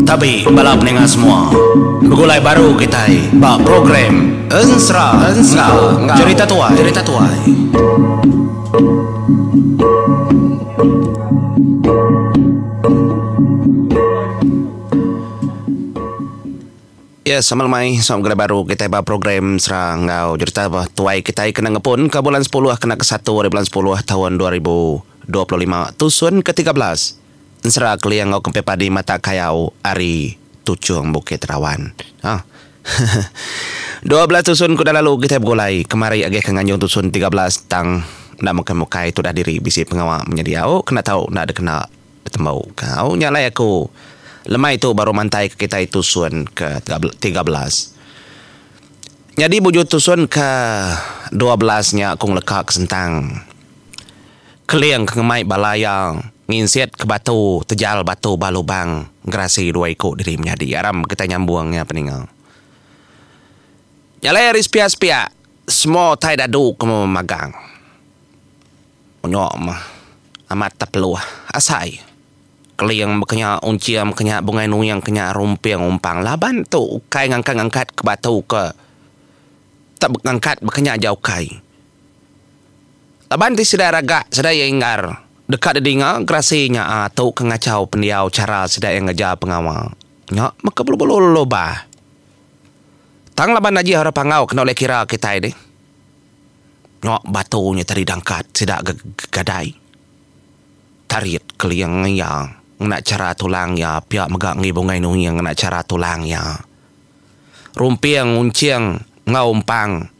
Tabi bala peninga semua. Begulai baru kitai ba program Ensera enggau Jerita Tuai. Jerita Tuai. Ya, sama lemai, sama begulai baru kitai ba program Ensera enggau Jerita Tuai kitai kena ngepun ke bulan sepuluh kena ke satu ari bulan sepuluh taun 2025 tusun ke 13. Ensera Keling enggau Kempit Padi Mata Kayau ari Tuchung Bukit Rawan. Ha. 12 tusun ke udah lalu kitai begulai kemari agi ke nganjung tusun 13 tang enda mukai-mukai tudah diri bisi pengawa menyadi au kena tau enda dikena betembu ka. Au nya alai aku lemai tu baru mantai ke kitai tusun ke 13. Nyadi bujur tusun ke 12 nya aku ngeleka ke sentang. Keling ke ngemai bala iya nginsit ke batu tejal batu ba lubang gerasi dua iku diri menyadi. Aram kitai nyambung iya peninga. Nya alai ari sepiak-sepiak semua utai dadu ke memagang. Nyok meh amat tepeluh asai. Keling baka nya, unching baka nya, bungai nuing ke nya, rumping umpang laban tu ukai ngangkat-ngangkat ke batu ke tak ngangkat baka nya aja ukai. Laban ti sida raga sida iya inggar deka didinga gerasi nya a tu ke ngachau pendiau chara sida iya ngereja pengawa nya meka bulu-bulu lubah. Tang laban ajih orang Panggau kena ulih kira kitai dih. Nya batu nya tadi dangkat sida ga gadai tarit keling iya ngena chara tulang iya pia mega enggi Bungai Nuing ngena chara tulang iya. Rumping unching enggau umpang.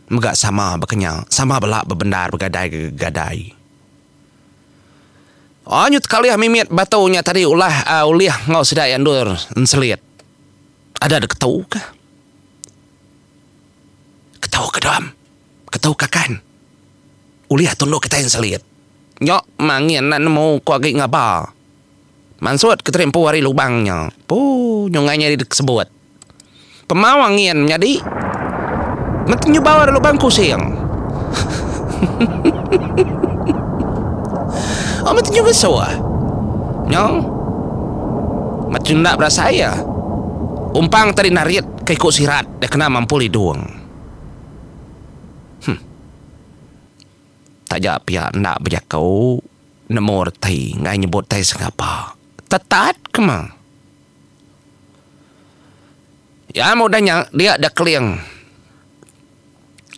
Mega sama baka nya, sama bela bebendar begadai gegadai. Anyut kalih mimit batu nya tadi ulah ulih enggau sida iya endur enselit. Ada dek ketu ka. Ketu ka dom, ketu ka kan. Ulih tundu kitai enselit. Nya mangin enda nemu ku agi ngaba. Mansut ke teri empu ari lubang nya. Puu nyungai nyadi dek sebut. Pemau angin menyadi meti nyubau ari lubang kusing. Oh meti nyu ngesuh. Nyo. Meti enda berasai iya. Umpang tadi narit ke iku sirat deh kena mampul idung. Huh. Taja pia enda bejaku nemu reti enggai nyebut tai sengapa. Tetat ke meh. Iya meh udah nya dia da keling.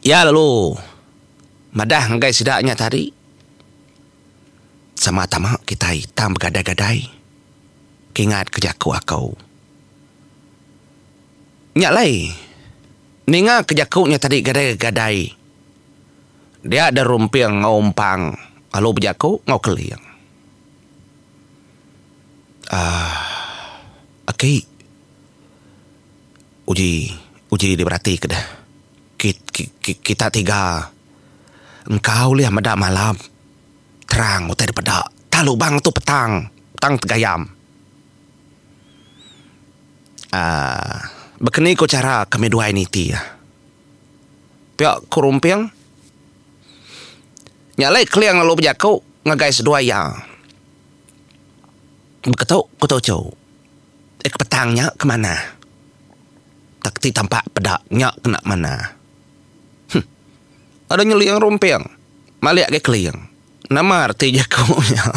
Iya lalu madah ngagai sida nya tadi sama tama kitai tang begadai-gadai kingat ke jaku aku. Nya alai ninga ke jaku nya tadi gadai-gadai dia da rumping enggau umpang lalu bejaku enggau keling. Aaa aki uji uji diberati ke deh ki ki kita tiga engka ulih meda malam terang utai dipeda tang lubang tu petang petang tegayam aaa baka ni ku chara kami duai niti pia ku Rumping nya alai Keling lalu bejaku ngagai seduai iya. Beketu ku Tochu. Eh ke petang nya ke manah. Tak ti tampak peda nya kena manah. Huh. Ada nyeling rumping. Malik agi keling. Nama reti jaku nya.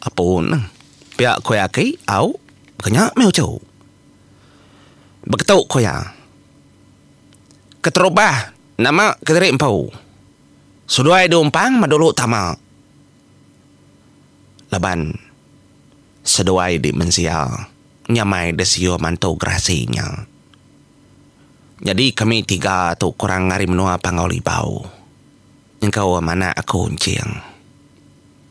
Apu neh. Pia ku iya aki, au. Baka nya meh uchu. Beketu ku iya. Keterubah Nama kediri empu. Seduai diumpang meh dulu tama. Laban seduai di mensia nyamai disium antu gerasi nya. Nyadi kami tiga tu kurang ari menua Panggau Libau. Nyengkau anak aku Enching.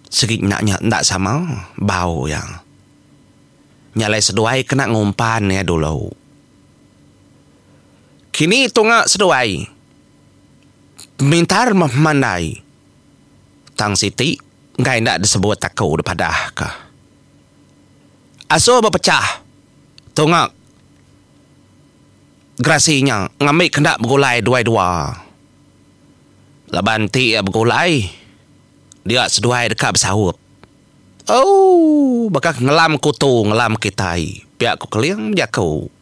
Sigi enda nya enda sama bau iya. Nya alai seduai kena ngumpan iya dulu. Kini tunga seduai mintar meh mandai tang siti enggai enda disebut aku dipadah ka. Asuh bepechah tunga gerasi nya ngambi ke enda begulai duai dua. Laban enti iya begulai, dia seduai deka besaup. Ooh, baka ke ngelam kutu ngelam kitai, pia ku Keling bejaku.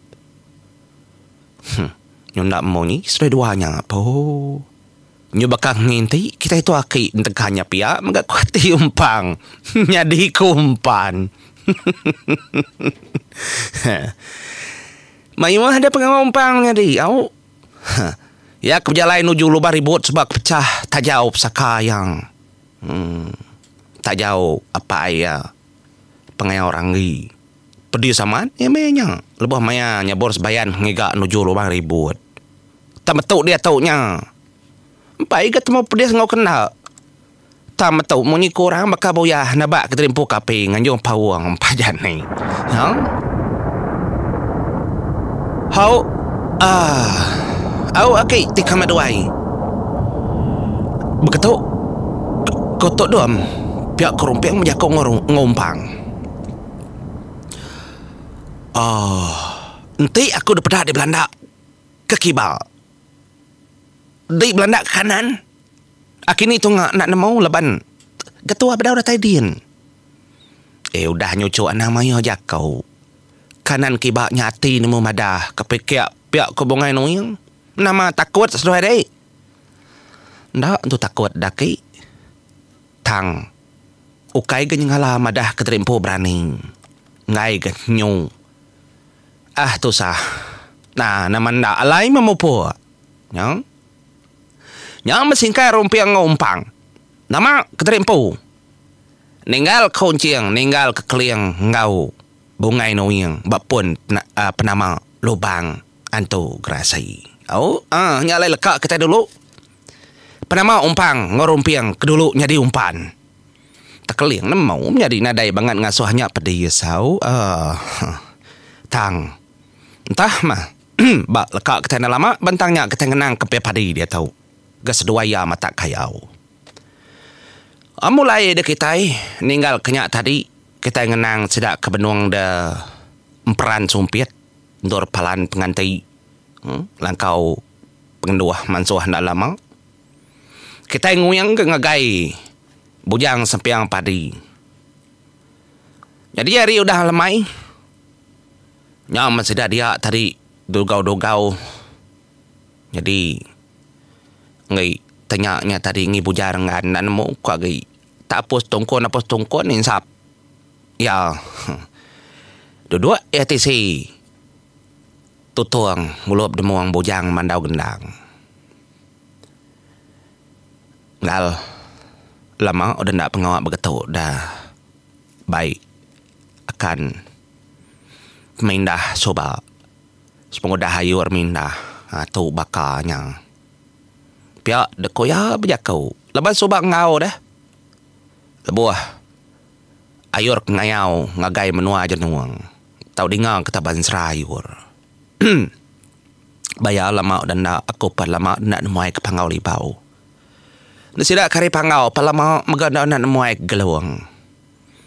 Huh, nyu enda munyi seduai dua nya poo. Nyu baka nginti kitai tu aki entega nya pia mega ku ati umpang nyadi ku umpan. Mayuh deh pengawa umpang nyadi au. Iya ke bejalai nuju lubang ribut suba ke pechah tajau pesaka iya. Uhh tajau apai iya pengayau ranggi. Pedis amat iya meh nya lebuh maya nyabur sebayan ngiga nuju lubang ribut. Tang metu diatu nya empai ga temu pedis enggau kenda. Tang metu munyi ku orang baka buyah nebak ke terimpu ke api nganjung paung empa jani. Ha. Hau aah. Au agi ti kami duai. Beketu ko tu dom pia ku Rumping bejaku enggau Umpang. Aah enti aku dipeda di belanda ke kiba. Di belanda ke kanan. Kini tunga enda nemu laban ketua bedau datai din. Eh udah nyuchu anang mayuh jaku. Kanan kiba nya ati nemu madah ke pikir pia ku Bungai Nuing. Nama takut seduai dei. Enda entu takut daki. Tang ukai ga nyengala madah ke diri empu berani. Enggai ga nyu. Ah tusah. Nah nama enda alai memupuk. Nya. Nya meh singkai rumping enggau umpang. Nama kediri empu. Ninggal ke unching ninggal ke keling enggau bungai nuing ba pun penama lubang antu gerasi. Au ah nya alai leka kitai dulu. Penama umpang enggau rumping ke dulu nyadi umpan. Tekeling nemu menyadi nadai bangat ngasuh nya pedis au ah tang entah mah. Ba leka kitai enda lama bentang nya kitai ngenang ke pia padi diatu ga seduai iya matak kayau. Mulai de kitai ninggal ke nya tadi kitai ngenang sida ke benung de emperan sumpit endur palan penganti langkau pengenduh mansuh enda lama. Kitai nguing ke ngagai bujang sempiang padi. Nyadi hari udah lemai. Nya men sida dia tadi dugau-dugau nyadi enggai tanya nya tadi enggai bujar enggan enda nemu ku agi tak apus tungkun apus tungkun insap iya duduk iya tisi tutung ngulup demung bujang mandau gendang. Ngal lama udah enda pengawa begetu da bai akan. Mindah suba sepengudah ayur mindah tu baka nya. Pia dek ku iya bejaku laban suba enggau deh lebuh ayur ke ngayau ngagai menua Jenung tau dinga ke taban sera ayur. Baya lama udah enda aku pan lama enda nemuai ke Panggau Libau. Enda sida ke ari Panggau pan lama mega enda nemuai ke Gelong.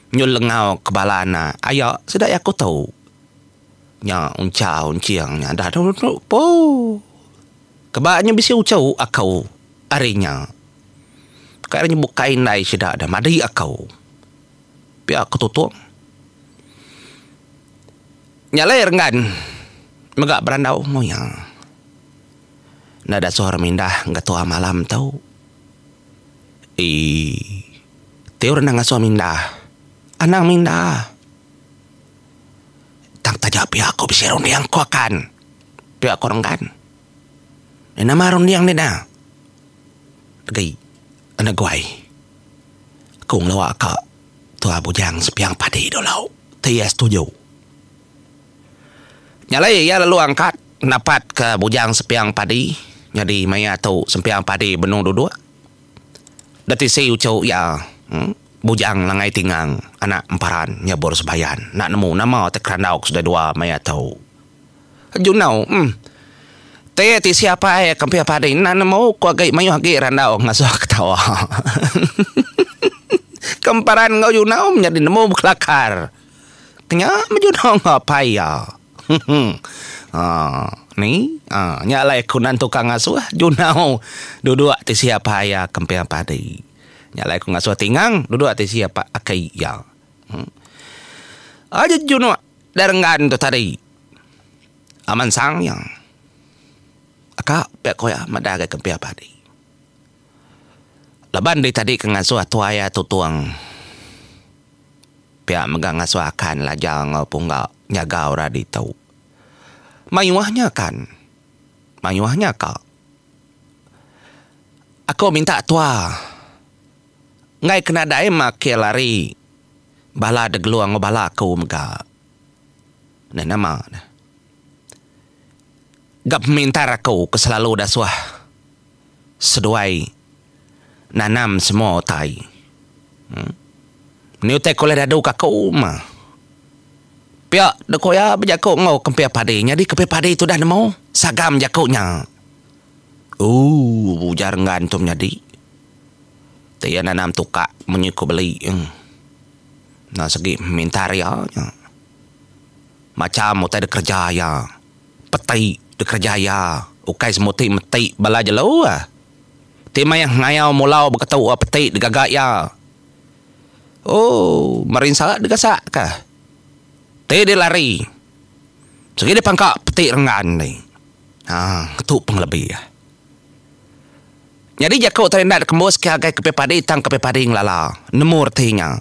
Nyu lengau ke bala anak aya sida iya ku tu. Nya uncha unching nya dah tu tu poo. Keba nya bisi uchu aku ari nya. Kai nya bukai indai sida dah madi aku. Pia ku tutung. Nya alai renggan mega berandau enggau iya. Enda dasuh orang mindah enggau malam tu. Eii. Ti orang enda ngasuh mindah, anang mindah. Tang taja pia aku bisi runding ku akan. Pia ku renggan. Eh nama runding deh nah. Degi enda guai. Aku ngelawa ka Tua Bujang Sepiang Padi dulu. Ti iya setuju. Nya alai iya lalu angkat napat ka Bujang Sepiang Padi nyadi maya tu Sempiang Padi benung duduk. Da tisi uchu iya Bujang Langai Tingang anak Emparan Nyabur Sebayan enda nemu nama ti kerandau ke sida dua maya tu. Junau em ti tisi apai ke Empiang Padi enda nemu ku agi mayuh agi randau ngasuh ketawa. Ke Emparan enggau Junau menyadi nemu bekelakar. Nya meh Junau enggau apai iya. Haa. Ni, aa, nya alai aku nan tukang ngasuh Junau duduk tisi apai iya kemping padi. Nya alai aku ngasuh Tingang duduk tisi apai aki iya. Aja Junuk da renggan tu tadi. Mansang iya. Aka pia ku iya madah ngagai kemping padi. Laban dih tadi ke ngasuh tuai iya tutung. Pia mega ngasuh akan Laja enggau Pungga nyaga orang ditu. Mayuh nya kan. Mayuh nya ka. Aku minta tua enggai ke nadai makil ari bala degelung enggau bala aku mega. Neh nama neh. Ga pemintar aku ke selalu dasuh seduai nanam semua utai. Ni utai ke ulih dadu ke aku mah. Pia deka iya bejaku enggau kempia padi. Nyadi kempia padi tu udah nemu sagam jaku nya. Ooh ujar enggan tu menyadi. Ti iya nanam tukak munyi ku beli. Enda segi mintar iya nya. Macham utai dikereja iya. Peti dikereja iya. Ukai semuti meti bala jelu. Ti mayuh ngayau mulau beketu peti digaga iya. Ooh merinsa digasak ka. Ti deh lari. Sigi deh pangka peti renggan ti. Haa tu pengelebih. Nyadi jaku tu enda dikembus ke agai kepi padi tang kepi padi ngelala nemu reti nya.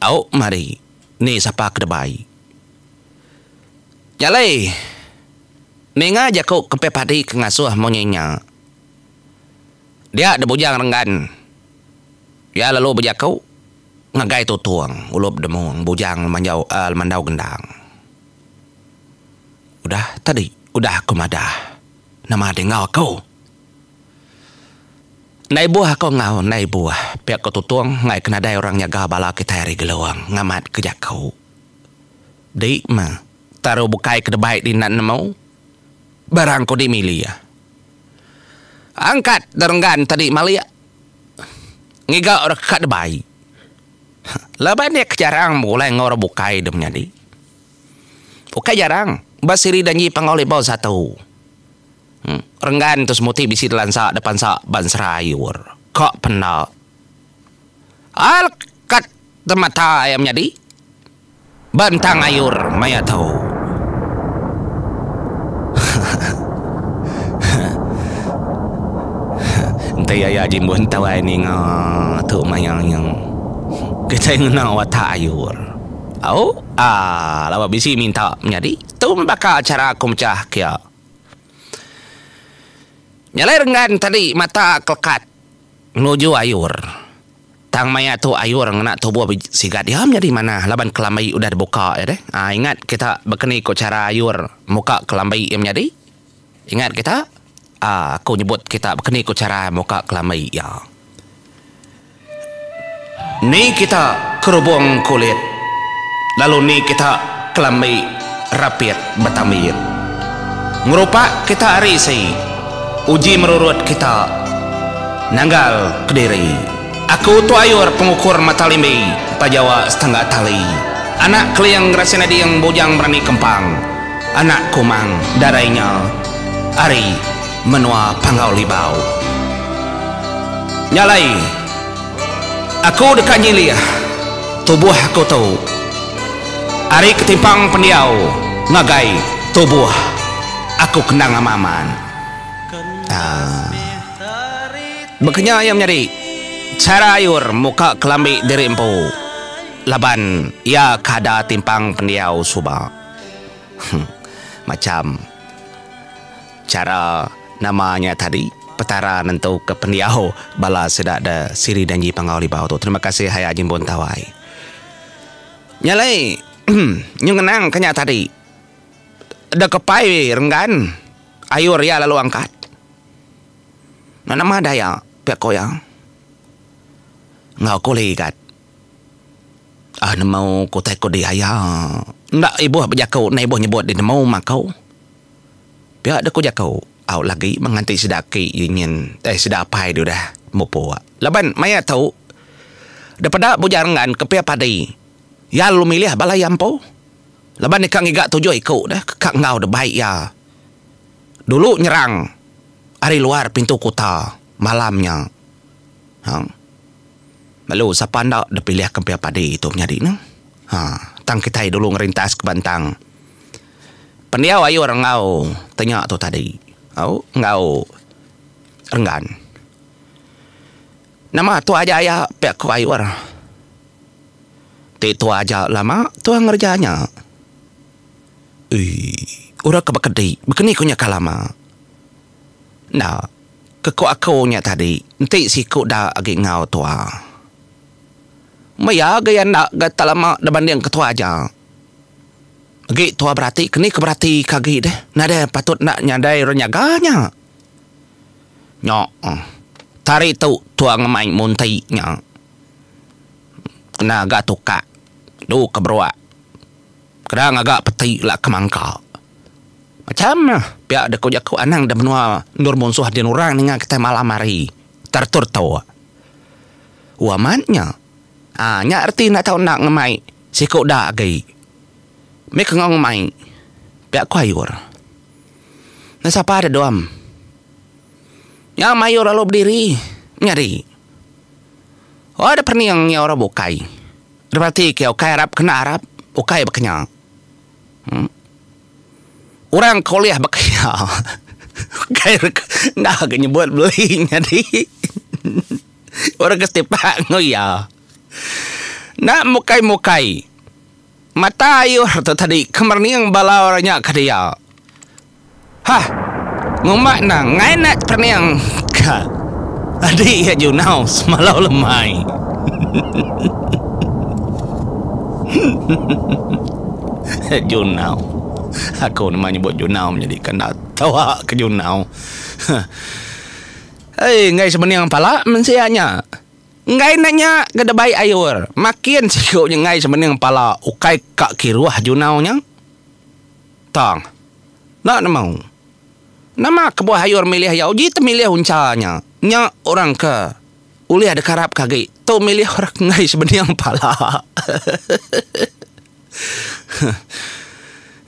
Au madi ni sapa ke debai. Nya alai ninga jaku kepi padi ke ngasuh munyi nya. Dia deh Bujang Renggan. Iya lalu bejaku ngagai Tutong Ulup Demong Bujang Lemanjau Lemandau Gendang. Udah tadi udah aku madah nama deh enggau aku. Enda ibuh aku enggau enda ibuh pia ko Tutong enggai ke nadai orang nyaga bala kitai ari Gelong ngamat ke jaku. Di meh taruh bukai ke debai di enda nemu barang ko di milih. Angkat derenggan tadi malik ngiga orang ka debai. Laban iya ke jarang begulai enggau orang bukai deh menyadi. Ukai jarang ba siri danji Panggau Libau satu. Renggan tu semuti bisi dilansa depansa ba ensera ayur. Ka penda. Alkat temata iya menyadi. Ba entang ayur maya tu. Enti aya jimbun tawai ninga tu maya nya. Kitai ngena watak ayur. Au aaa laban bisi minta menyadi tu meh baka chara aku mechah kia. Nyalai renggan tadi mata kelekat nuju ayur. Tang maya tu ayur ngena tubuh sigat iya menyadi manah laban kelambi udah dibuka iya deh. Aa ingat kita bekeni ko chara ayur muka kelambi iya menyadi? Ingat kita? Aa aku nyebut kita bekeni ko chara muka kelambi iya. Ni kita kerubung kulit lalu ni kita kelambi rapit betambit. Ngerupak kita ari si uji merurut kita nanggal kediri. Aku tu ayur pengukur mata limbi pajawa setangga tali. Anak keling gerasi nading bujang berani kempang anak kumang darai nya ari menua Panggau Libau. Nya alai aku deka nyilih tubuh aku tu ari ketimpang pendiau ngagai tubuh aku kendang aman-aman. Baka nya iya menyadi chara ayur muka kelambi diri empu laban iya ke ada timpang pendiau suba. Macham chara nama nya tadi Petara nentuka pendiau bala sida da Siri Danji Panggau Libau tu. Terima kasih Aya Jimbun Tawai. Nya alai nyu ngenang ke nya tadi da kepai renggan ayur iya lalu angkat. Nama daya pia ko iya enggau kuli gat. Ah nemu ku utai ku diaya. Enda ibuh bejaku enda ibuh nyebut di nemu maku. Pia deh ku jaku au lagi meh nganti sida aki ji nyin eh sida apai di udah mupuk. Laban maya tu depeda Bujang Renggan ke pia padi iya lalu milih bala iya empu. Laban deka ngiga tujuh iku deh ke ka enggau debai iya. Dulu nyerang ari luar pintu kuta malam nya. Ha. Lalu sapa enda dipilih kempia padi tu menyadi ne. Ha. Tang kitai dulu ngerintas ke bantang pendiau ayur enggau tenya tu tadi. Au enggau renggan. Nama tu aja aya pia ku ayur. Ti tua aja lama tua ngereja nya. Ui, orang ke bekedi, bekeni ku nya ka lama. Enda, ke ku aku nya tadi, enti siku da agi enggau tua. Maya ga iya enda ga tak lama da banding ke tua aja. Agi tua berati, keni ke berati ke agi deh, nadai patut enda nyadai orang nyaga nya. Nya, tari tu tua ngemai munti nya. Kena ga tukak du ke beruak. Kena ngaga peti la ke mangka. Macam meh pia dek ku jaku anang da menua endur munsuh din orang ninga kitai malam hari teratur tok. Wah amat nya. Aa nya reti enda tau enda ngemai siku da agi. Mih ke enggau ngemai pia ku ayur. Ne sapa da dom. Nya mayur lalu bediri nyadi. Oh da pening iya orang bukai. Da berati ke ukai arap kena arap ukai baka nya. Uhh orang ke ulih baka iya ukai enda ga nyebut beli nyadi orang ke setipak enggau iya. Enda mukai mukai mata ayuh tu tadi ke merening bala orang nya ke dia. Hah! Ngumba enda enggai enda teperening ka adi iya Junau semalau lemai. Junau. Aku nama nyebut Junau menyadi ka enda tawa ke Junau. Hei enggai sebening pala mensia nya. Enggai enda nya ke debai ayur. Makin siku nya enggai sebening pala ukai ka kiruh Junau nya. Tang. Enda nemu. Nama kebuah ayur milih iya uji te milih uncha nya. Nya orang ke ulih dikarap ke agi. Tu milih orang ke enggai sebening pala.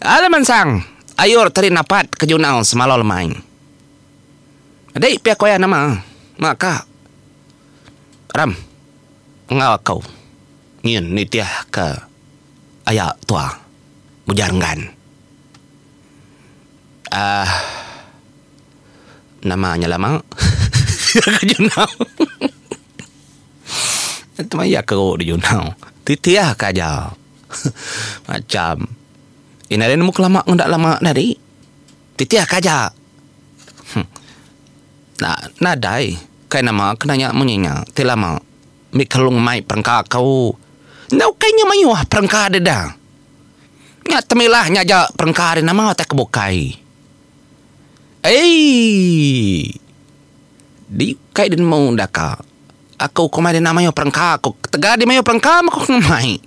Alai mansang ayur tadi napat ke junau semalau lemai. Adi pia ku iya nama maka Ram enggau aku nyin nitih ke aya tua Bujang Renggan. Aaa nama nya lama ke junau Temaya ke di junau titih ka aja macam ina deh nemu ke lama enda lama tadi titih ka aja huh nadai kai nama ke nanya munyi nya ti lama mih kelung mai perengka ku enda ukai nya mayuh perengka deda. Nya temilah nya aja perengka ari nama utai ke bukai. Eii. Di kai di nemu enda ka. Aku ko mai dina mayuh perengka ku ketegal di mayuh perengka meh ku ngemai.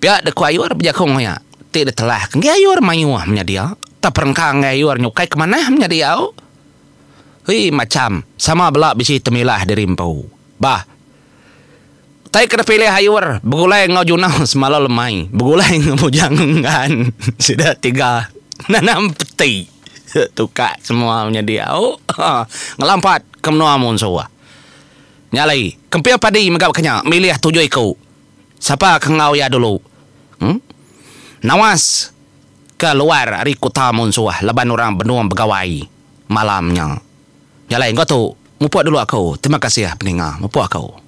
Pia de ku ayur bejaku enggau iya. Ti ditelah ke enggi ayur mayuh menyadi iya. Tang perengka enggai ayur nya ukai ke manah menyadi iya. Hii macham sama bela bisi temilah diri empu. Bah. Utai ke dipilih ayur begulai enggau Junau semalau lemai begulai enggau Bujang Enggan sida tiga nanam peti tukak semua menyadi au ngelampat ke menua munsuh. Nya alai kemping padi mega baka nya milih tujuh iku sapa ke enggau iya dulu uhh nawas ke luar ari kuta munsuh laban orang benung begawai malam nya. Nya alai enggau tu mupuk dulu aku terima kasih peninga mupuk aku.